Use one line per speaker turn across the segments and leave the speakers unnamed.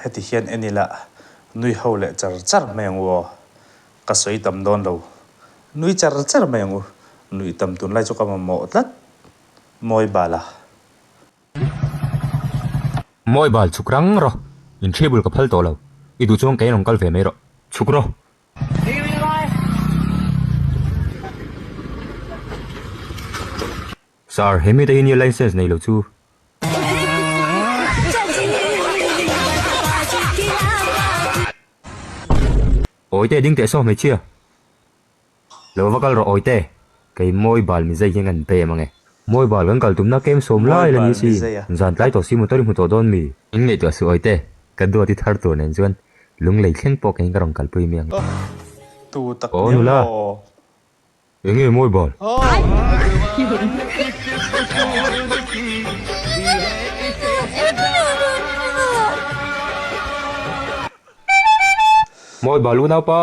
Heti hian en ila nui ho leh char char mai ang u aw. Ka sawi tam dawn lo. Nui char char mai ang u. Nuih tam tunlai chu ka mamawh tlat. Mawi bal a.
Mawi bal chhuk rang rawh. In table ka phal tawh lo. I duh chuan kei rawn kal ve mai rawh. Chhuk rawh. Sir, he mite hi nia license nei lo chu. Awite ding teh saw hmeichhia. Lo va kal rawh awite. Kei mawi bal mizei hian kan bem ange. Mawi bal kan kal tumna kem sawm lai la ni si. Zan tlai tawh si motor i hmu tawh dawn mi? In ngaihtuah suh awite. Ka duat i thar tur nen chuan lunglei thleng pawh keiin ka rawn kalpui mi ang. Aw nula. Enge mawi bal? Mawi bal unau pa!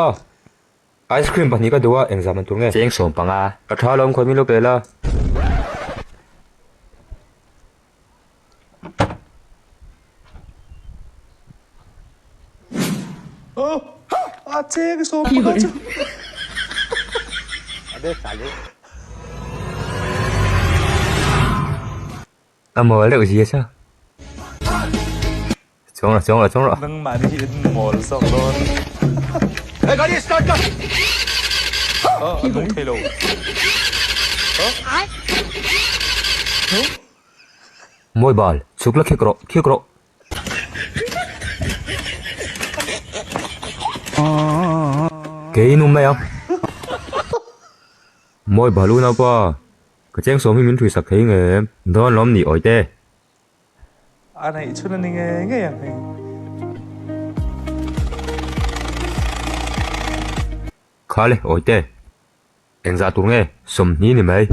Ice cream pahnih ka duh a, engzah man tur nge? Cheng 15. Ka tha alawm khawi min lo pe la.
A cheng 15 chu.
A mawl deuh zia sa. Chuang rawh, chuang rawh, chuang rawh.
Nangmahni hi in mawl zawk dawn. A nung thei lo.
Mawi bal, chhuk la khik rawh, khik rawh. Kei in um mai ang. Mawi bal unaupa, ka cheng sawm hi min hrui sak thei nge em? Dawn lawm ni awite.
A neih chhun a ni ngei ngei ang hei.
Kha le awite. Engzah tur nge? 20 ni mai.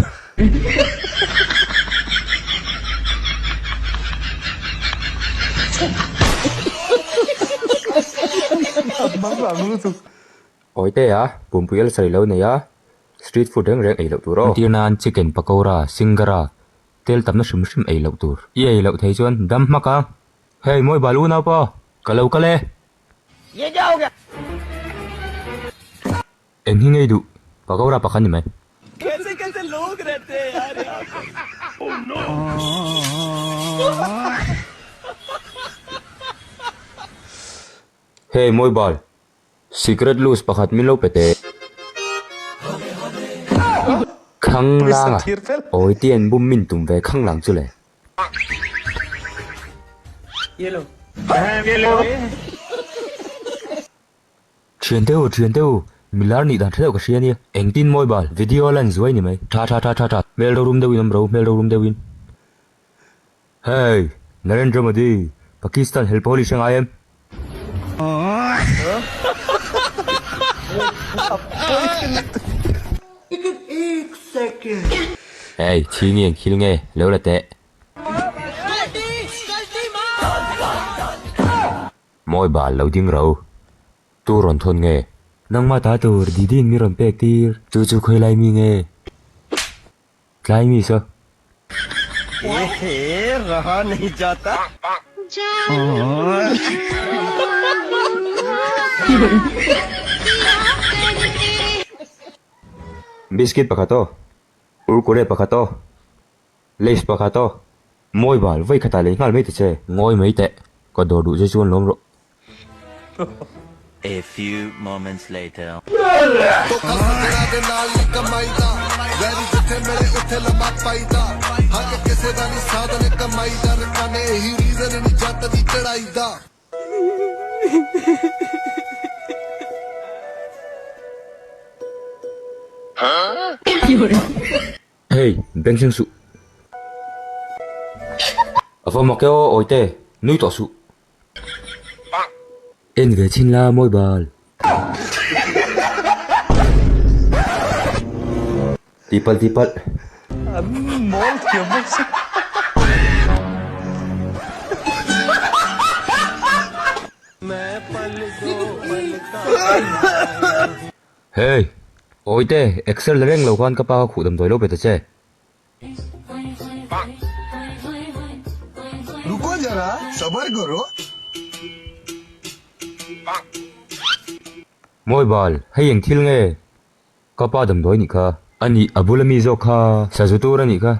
Awite a, pumpui a la sawi lo nei a, street food reng reng ei loh tur aw. Entir nan chicken pakora, singara, tel tamna hrim hrim ei loh tur. I ei loh thei chuan dam hmak ang. Hei mawi bal unau pa, ka lo kal e. Eng hi ngei duh? Pakora pakhat ni mai. Hei mawi bal, Sikret loose pakhat min lo pe teh. Khang lang a, awi ti an bum min tum ve khang lang chu le. Thian te u, thian te u, milar nih dan tha deuh ka hria nia. Engtin mawi bal, video lan zuai ni mai. Tha tha tha tha tha, hmel rorum deuhin awm ro, hmel rorum deuhin. Hey, Narendra Modi, Pakistan hel pawl i hre ngai em? Hey, thi nge ang khil nge, lo la teh. Mawi bal lo ding ro. Tu rawn thawn nge? Nangmah ta tur Didi in mi rawn pek tir. Chu chu khawi lai mi nge? Tlai mi saw. Biscuit pakhat aw. Kurkure pakhat aw. Lays pakhat aw. Mawi bal, vawi khatah lei nghal mai ta che. Ngawi mai teh, ka dawr duh che chuan lawm rawh.
A few moments later.
Hey, beng thleng suh. A va mak e aw, awite, nui tawh suh. En ve chhin la mawi bal. Tipalh tipalh.
An mawl thiam bawk si.
Hey! Awite, Excel la reng lo khan ka pa kha khuh damdawi lo pe ta che.
Ruko jara, sabar karo.
Mawi bal, hei eng thil nge? Ka pa damdawi nih kha. A nih, a bula mi zawk kha sazu tur a nih kha.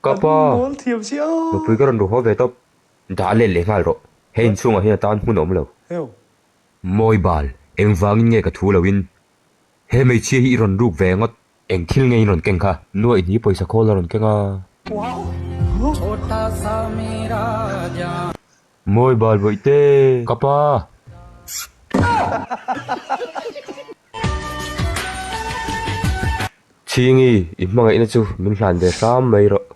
Ka pa, nupui ka rawn ruh haw ve tawp. Dah let leh nghal rawh. Hei inchhungah hian a tan hmun a awm lo. Mawi bal, engvangin nge ka thu loin he hmeichhia hi i rawn ruk ve ngawt? Eng thil nge in rawn keng kha? Nuaih hnih pawisa khawl a rawn keng a. Mawi bal bawih te, ka pa! Chhingi, i hmangaihna chu min hlan ve hram mai rawh.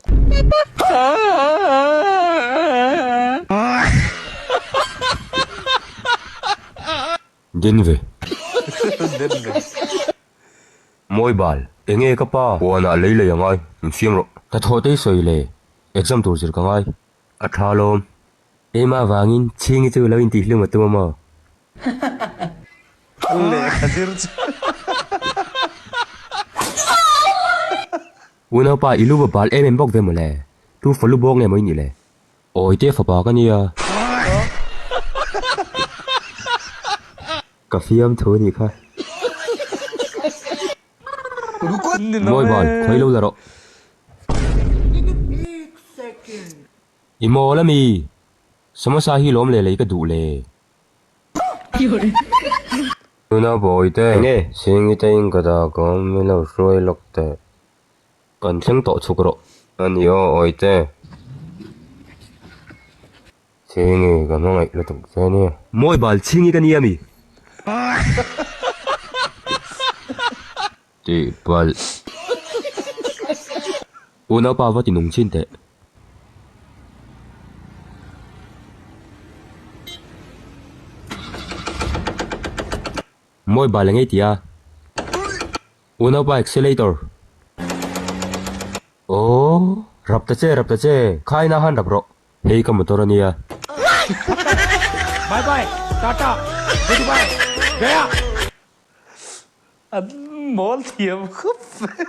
Den ve. Mawi bal, enge ka pa? Huanah lei lei a ngai, min fiam rawh. Ka thawh te i sawi le, exam tur zir ka ngai. A tha lawm. Keimah vangin Chhingi chu lo intihhlum a tum a maw?
Lehkha zir chu.
Unaupa i lu va bal em em bawk ve mawle. Tu fa lu bawk nge maw i nih le? Awi te fapa ka nia. Ka fiam thu nih kha. Mawi bal, khawi lo la rawh. I mawl ami? Samosa hi lawm leh lei ka duh le. Tuna bawite enge Singita in ka dak awm min lo hruai lawk teh. Kan thleng tawh chhuk rawh. A ni aw awite. Chhingi ka hmangaih lutuk che ania. Mawi bal chhingi ka nia mi. Tih palh. Unaupa va ti nung chin teh. Mawi bal engei tia. Unaupa accelerator. Aww rap ta che rap ta che khaina han rap rawh. Hei ka motor a nia.
Bye bye tata good bye gaya.
An mawl thiam khawp mai.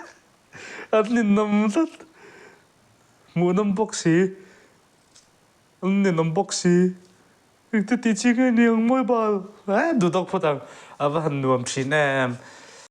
An ninawm tlat. Hmuhnawm bawk si. An ninawm bawk si. Engti tih chi nge ni ang mawi bal. Eh duh tawk phawt ang. A va han nuam thin em.